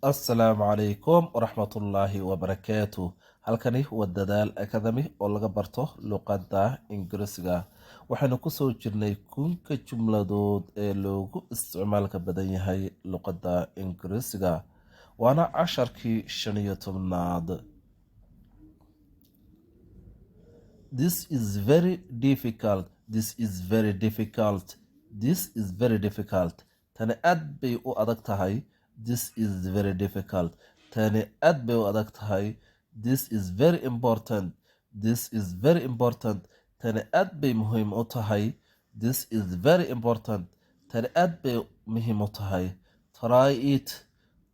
Assalaamu calaykum waraxmatullaahi wabarakaatu. Halkani waa Dadaal Academy oo laga barto luqadda Ingiriisiga. Waxaynu kusoo jirnay 1000-ka jumladood ee loogu isticmaalka badan yahay luqadda Ingiriisiga, waana casharkii 15aad. This is very difficult. This is very difficult. This is very difficult. Tani aad bay u adag tahay. This is very difficult. Tani aad bay u adag tahay. This is very important. This is very important. Tani aad bay muhiim u tahay. This is very important. Tani aad bay muhiim u tahay. Try it.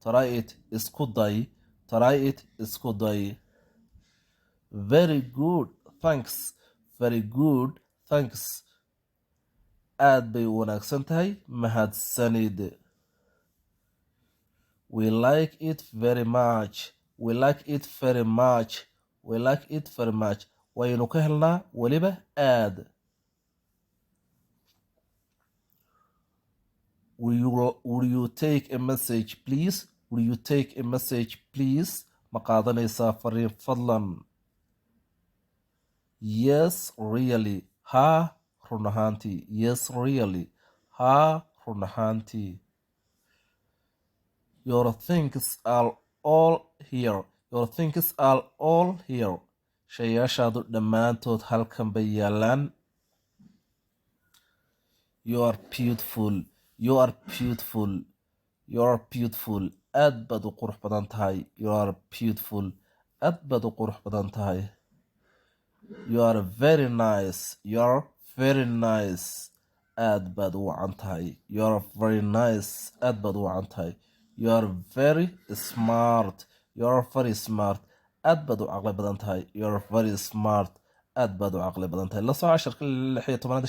Try it. Isku day. Try it. Isku day. Very good, thanks. Very good, thanks. Aad bay u wanaagsan tahay, mahadsanid. We like it very much. We like it very much. We like it very much. Waynu ka helnaa weliba aad. Will you take a message, please? Will you take a message, please? Ma qaadanaysaa fariin, fadlan? Yes, really. Haa, run ahaantii. Yes, really. Haa, run ahaantii. Your things are all here. Your things are all here. Shayaashaadu dhammaantood halkan bay yaallaan. You are beautiful. You are beautiful. You are beautiful. Aad baad u qurux badan tahay. You are beautiful. Aad baad u qurux badan tahay. You are very nice. You are very nice. Aad baad u wacan tahay. You are very nice. Aad baad u wacan tahay. You are very smart. You are very smart. Aad baad u caqli badan tahay. You are very smart. Aad baad u caqli badan tahay. La soo casharka 16aad.